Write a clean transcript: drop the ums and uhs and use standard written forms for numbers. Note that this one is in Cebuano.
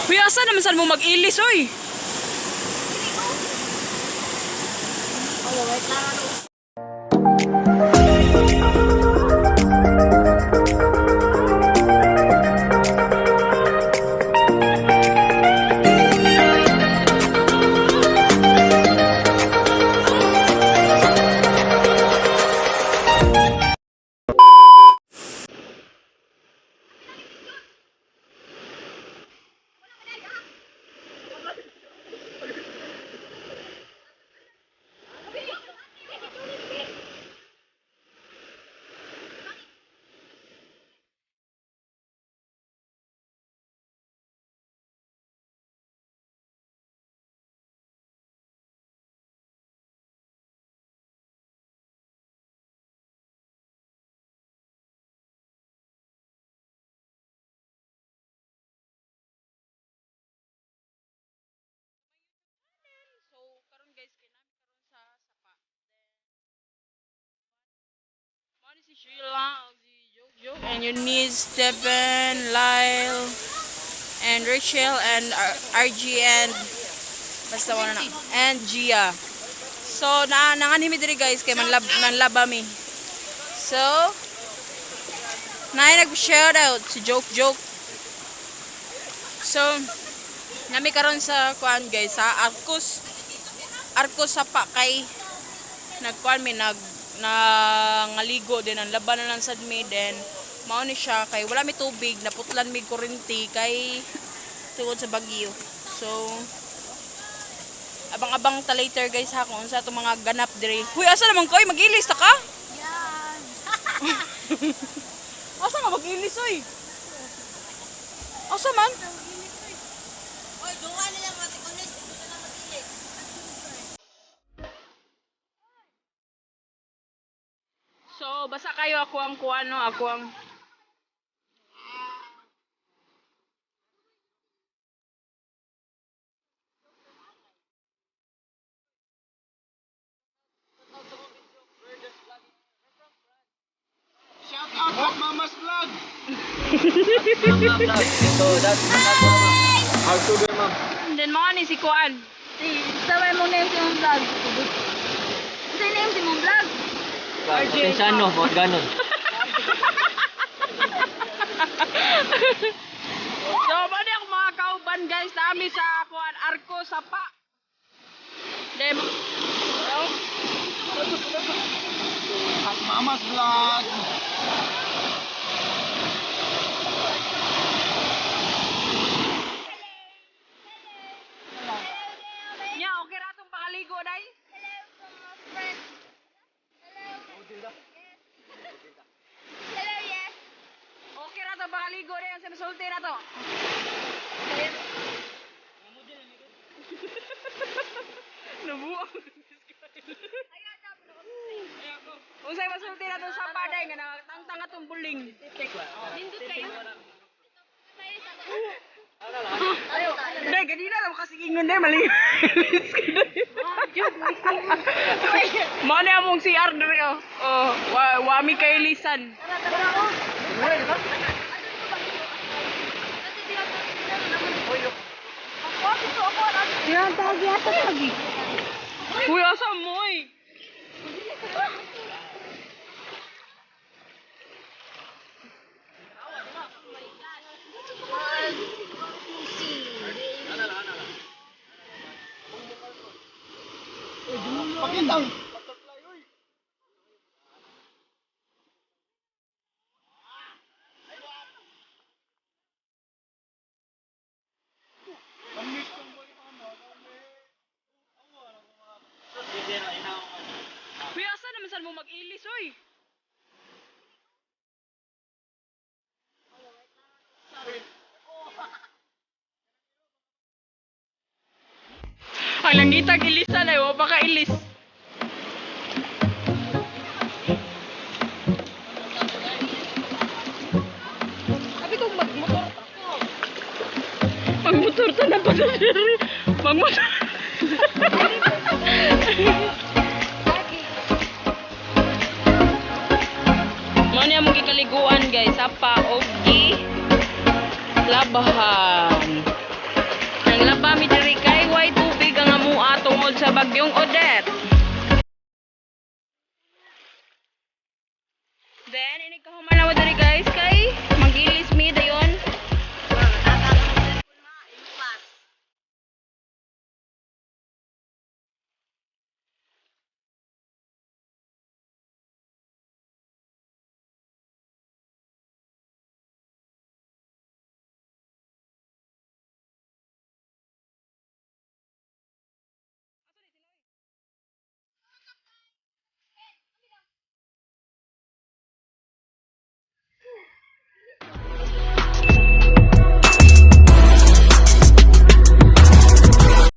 Uy, asa naman saan mo mag-ilis, oy? So, karon guys, kay nami karon sa sapa. Mao ni si Sheila, si Joke Joke, and Eunice, Stephen, Lyle, and Rachel, and RG, and basta wala na, and Gia. So, na nanganhi mi diri guys kay manlaba mi. So, naay nag-shout out si Joke Joke. So, nami karon sa kuan guys sa Arcos Arcos sapa kay nagkuan mi nangaligo din ang laban na lang sad mi, then mao ni siya kay wala mi tubig, naputlan mi kuryente kay tungod sa bagyo. So abang-abang ta later guys ha kung unsa atong mga ganap diri. Huy, asa naman koy mag-ilis ta ka? Yan. Asa nga mag-ilis oy? Asa man? Oy, duwa na lang mga sekunis. Dito na mag-ilis. So, basta kayo ako ang kuano, ako ang. Shout out at Mama's Vlog! How to be, ma'am? And then mao ni si Kuan. Si, sabay mo name si mong vlog. Sa name si mong vlog? Pasensya no, huwag ganon. So, mao ni ako mga kauban guys, nami sa kuan Arco Sapa. Then At Mama's Vlog! Nya, okay ra atong pakaligo dai. Hello, yes. Okay ra atong pakaligo dai ang sa masulti na to. Nabuang. Unsay masulti na to sa paday nga natangtang atong buling. Nindot kayo. Day, ganina lang kasi ingon day mali. Mao ni among CR diri oh. Oh, wa wami kay lisan. Tara, tara, oh. Uy, asa mo eh? Pakita ang butterfly, uy! Uy, asa naman saan mo mag-ilis, oy? Ang langitag ilisan ay wa pa ka ilis. Sabi ko magmotor ta. Magmotor ta na pasahero. Magmotor. Mao ni among gikaliguan guys, sapa og gi labahan. Bagyong Odette. Then, inig kahuman.